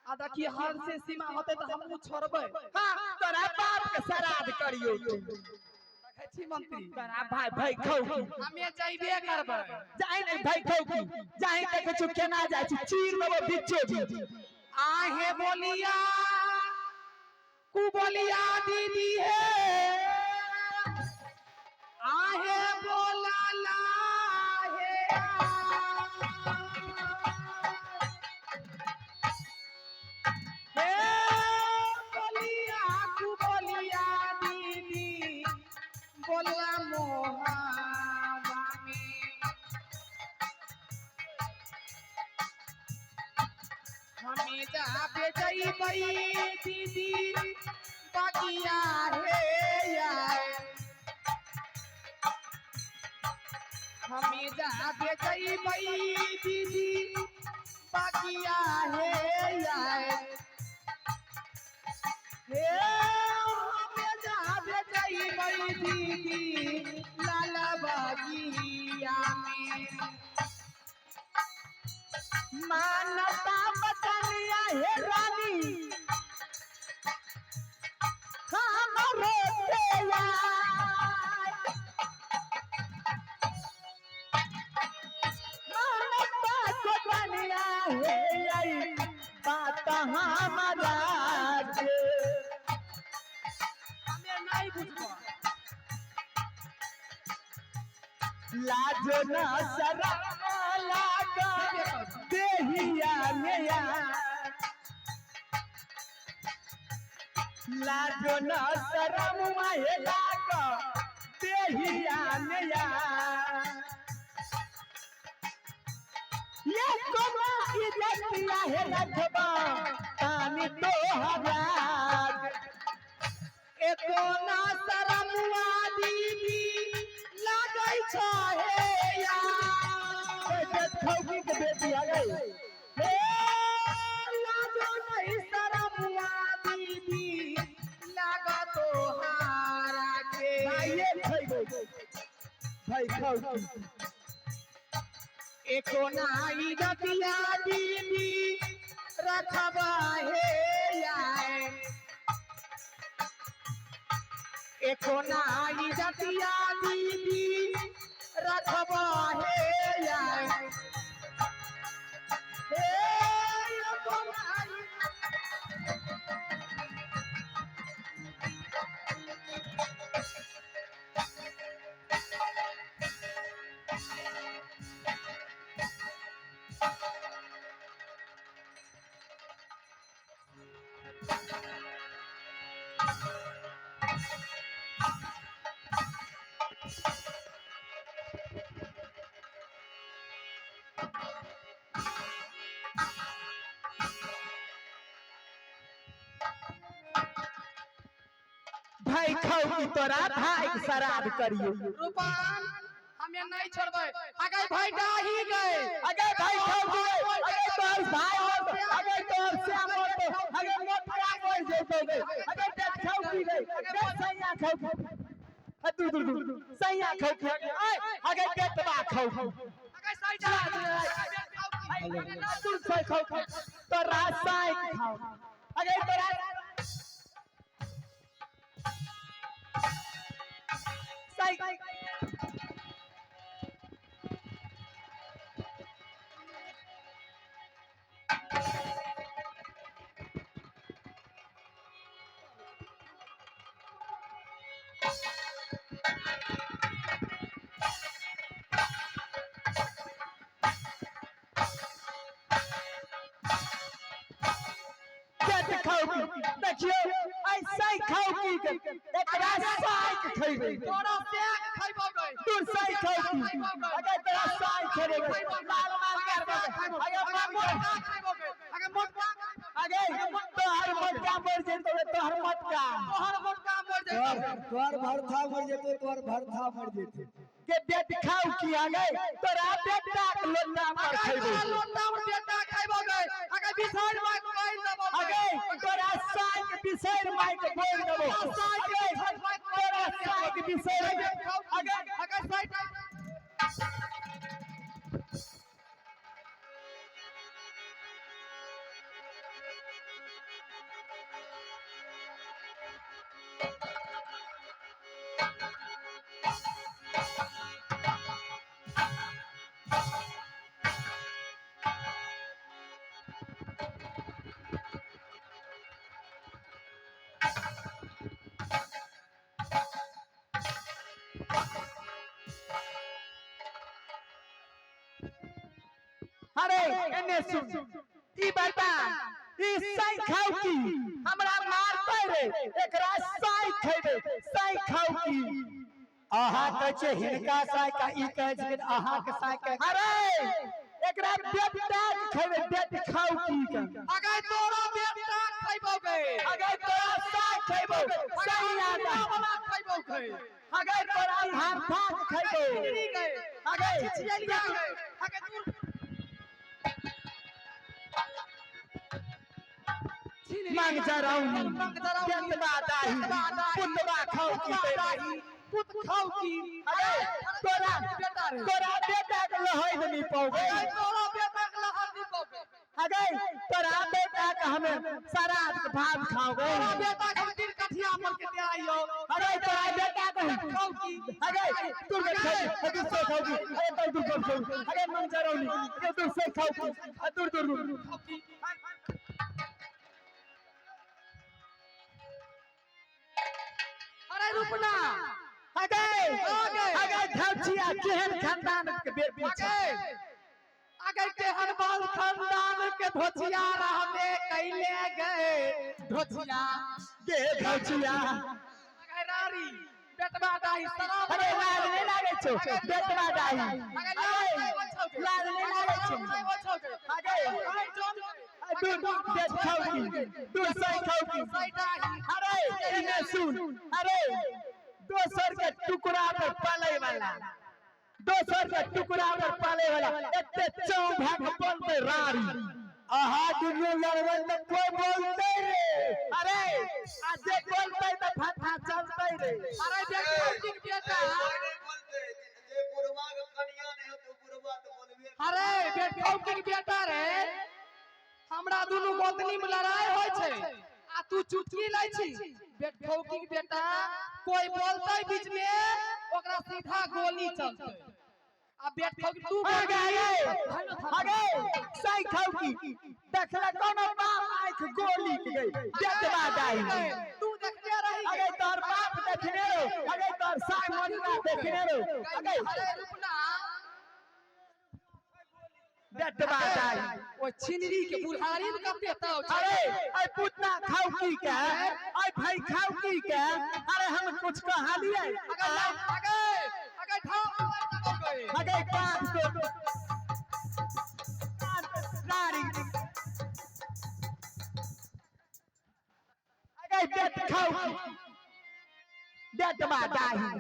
आ देखी हर से सीमा होते तऽ हमहूँ छोड़बै। हाँ, तोरा बाप के श्राद्ध करियो तू। देखै छी मंत्री, तोरा भाई भाई खाऊ की। हमे जइबे करबै। जाहि नहीं भाई खाऊ की, जाहि देखै छु केना जाइ छी, चीर देबो बिच्चो बीच। आहे बोलिया कु बोलिया दीदी हे, आहे बोला ला हे हे बोलिया कु बोलिया दीदी बोला मोहाबानी। हमें जाबे जइबै दीदी बगिया हे आए, हमें जाबे जइबै दीदी बगिया हे आए, हे हमें जाबे जइबै दीदी लाला बगिया में। मानता बचनिया हे रानी हमरो के यार, मानता बचनिया हे आई बात हमारा के। हमें नहीं बुझबो। लाजो न शरम लागा देहिया में, लाजो न शरम माहे लागा देहिया में। ये कोना इज्जतिया हे रखबा तानी तोहरा। एको ना शरमुआ दीदी लागै छ हे यार। खौकी के बेटी आ गई। हे लाजो नहीं शरमुआ दीदी लागो तोहारा के। भाइये खैबो भाई खौकी। एको नाई जतिया दीदी रखबा हे आए, एको नाई जतिया दीदी रखबा हे आए, हे एको नाई। भाई खौकी तोरा भाई के श्राद्ध करियो। रूपान हमें नहीं छोड़बै। अगर भाई डाही गए, अगर भाई खौकी गए, अगर तोहर भाई मरतो, अगर तोहर श्याम मरतो, अगर मोटका मर जेतो गए, अगर देख खौकी गए, देख सैया खौकी, दूर दूर दूर सैया खौकी, अगर बेटवा खौकी, अगर सही जा दूर से खौकी तोरा साई खाओ, अगर तोरा साई खाओ देखियो ऐसा ही खाओ की एकरा साइक खैबे। तोरा सेक खैबो गए, तू साइक खाओ की, अगर तोरा साइक खैबे लाल माल करबे, अगर मोटका खैबो गए, अगर मोटका, अगर तोहर मोटका मर जेतो, तोहर मोटका, तोहर मोटका मर जेतो, तोहर भरथा मर जेतो, तोहर भरथा मर जेतो। के बेट खाओ की आ गए तोरा बेटा के लोटा पर खैबे, लोटा पर बेटा खैबो गए, अगर बिसैर माइक बोल देबो, अगर तोरा साइक बिसैर माइक बोल देबो, तोरा साइक बिसैर, अगर अगर साइक अरे एने सुन, ई बता, ई साई खाऊ की हमरा मारतै रे? एकरा साई खैबे, साई खाऊ की। अहाँ कहै छियै हिनका साय का, ई कहै छथिन अहाँके साय के। अरे एकरा बेटा के खैबे, बेट खाऊ की के। अगर तोरा बेटा खैबो गे। अगर तोरा साई खैबो, सही आता। वाला खैबो गे। अगर तोरा भात भात खैबो। छिनरी गे। अगर छिछियलिया गे। अगर दूर मांग जराउनी, मांग जराउनी, बेटवा दाही, बेटवा दाही, पुतवा खाऊ की। पुतवा दाही, पुत खाऊ की। अरे तोरा बेटा रे। तोरा बेटा के लहै नहीं पाओगे। अगर तोरा बेटा के लहर दी पाओगे। अगर तोरा बेटा के हमें सारा भात खाओगे। तोरा बेटा के हम तीन कठिया पर के दे आइयो। अरे तोरा बेटा के खाऊ की। अरे दूर के खाओगी, अरे से खाओगी, अरे तू दूर कर खाओगी। अरे मन जराउनी, अरे दूर से खाओगी, अरे दूर दूर दूर। खाऊ की। अरे रुपना। अगे अगे। अगे धौचिया, केहन खानदान के बेटी छै? अगे अगर केहन बाल खानदान के धोचिया रहबे कैले गए धोचिया। गे धौचिया। अगर रारी बेटवा दाही शराब। अरे लाज नहीं लागे छौ बेटवा दाही? अगर लाज नहीं होइ छौ गे। लाज नहीं लागे छौ? नहीं होइ छौ गे। अगे अरे जोन दूर बेट खाओगी, दूर से खाओगी। सही दाही। अरे इने सुन, अरे दोसर के टुकड़ा पर पाले वाला, दोसर के टुकड़ा पर पाले वाला एते चौ भाग बनते रारी। अहाँ दुनू लड़बै तऽ कोई बोलतै रे? अरे आ जे बोलते त फटा चलते रे। अरे बेटवा की बेटा। कोई नहीं बोलते जे बुढ़वा के कनिया नहीं होते, बुढ़वा तो बोलबे। अरे बेटवा की बेटा रे, हमरा दुनू गोतनी में लड़ाई होइ छै आ तू चुटकी लै छी। बेटखौकी के बेटा, कोई बोलतै बीच में ओकरा सीधा गोली चलतै। आ बेटखौकी तू आगे आगे आगे सही खाओगी, देखले कोनो बाप आंख गोली के गई बेटवा दाही? तू देखने रही। अगे तोर बाप देखने रो, अगे तोर साई मोनिका देखने रो। अगे अरे रुपना। बेटवा दाही। ओ छिनरी के बुढ़ारी में कते ताव छै। अरे ऐ पुतना खाऊ की के, ऐ भाई खाऊ की के। अरे हम कुछ कहालिए? अगर अगे अगे ठाव गए। अगे पाँच दो रारी, अगे बेट खाऊ की बेटवा दाही।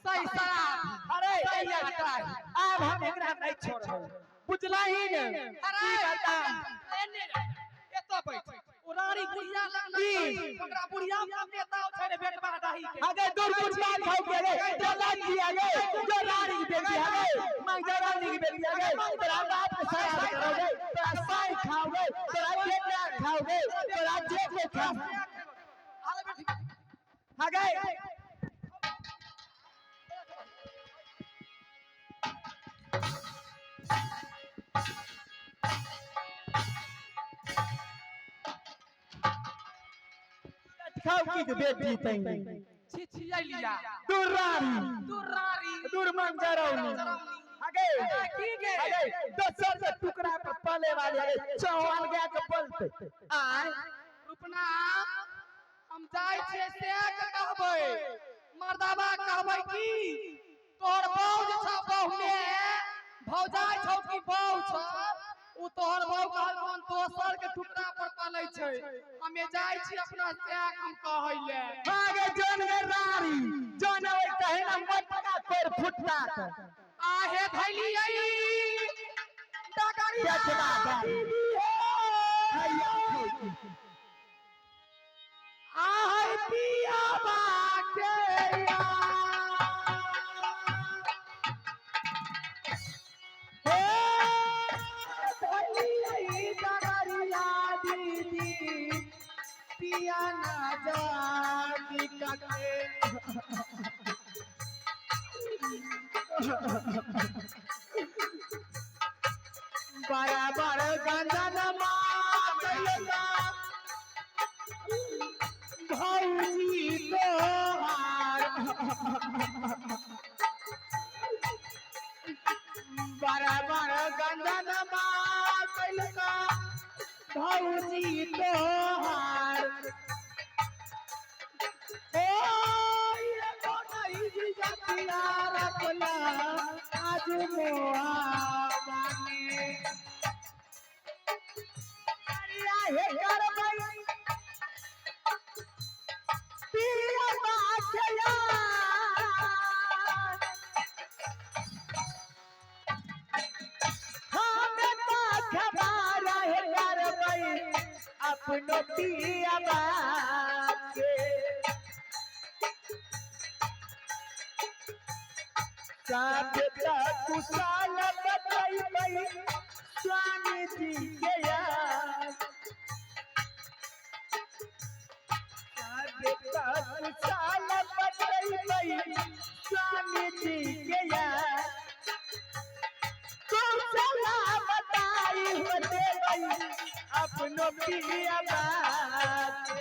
सही शराब। अरे सही आता। अब हम एकरा नहीं छोड़ब, बुझला ही ने? अरे ई बता। एने एतऽ बैठ, ओ रानी बुढ़िया लग की? ओकरा बुढ़िया में कते ताव छै रे बेटवा दाही के। अगे दूर कुछ बात खाऊ के रे जो लाजी, अगे जो रानी की बेटी, अगे मांग रानी की बेटी। अगे तोरा बाप के शराब करोगे, तोरा साई खाओगे, तोरा बेटा खाओगे, तोरा जेठ के खाओ। अरे बेटी। अगे खाऊ की के बेटी तई। छिछियलिया। दूर रानी। तू रारी। दूर मंजरौनी। अगे की गे? अगे दोसर के टुकड़ा पर पले वाले, अगे चौहान गया के पलते आय। रुपना, हम जाइ छियै से के कहबै, मर्दाबा कहबै की तोहर बहू जे छौ, बहुमे भौजाइ छौ कि बहू छौ, उ तोहर बहू कहलकन दोसर के टुकड़ा पर पलै छै। हमे जाइ छी अपना से हम कहै ले। आगे जोन गे रारी जोन, ओइ कहे ना मटका पर फुटता के। आहे धैलियै डगरिया। बेटवा दाही हैया खाऊ। आहे पिया बाटे हे धैलियै डगरिया दीदी, पिया ना जाती कटे। बराबर गंजन मातलका भौजी तोहार, बराबर गंजन मातलका। भौजी तोहार। ओ ये कोनई जी जतिया रखला आज मोहा माने। अरिया हे करबै पिया बाखया, हमें बाखबार हे करबै अपनो पिया बाके। साधता कुशाल बतैबै स्वामी जी के यार। साधता कुशाल बतैबै स्वामी जी के यार। कुशला बताई हो देबै अपनो पिया बाके।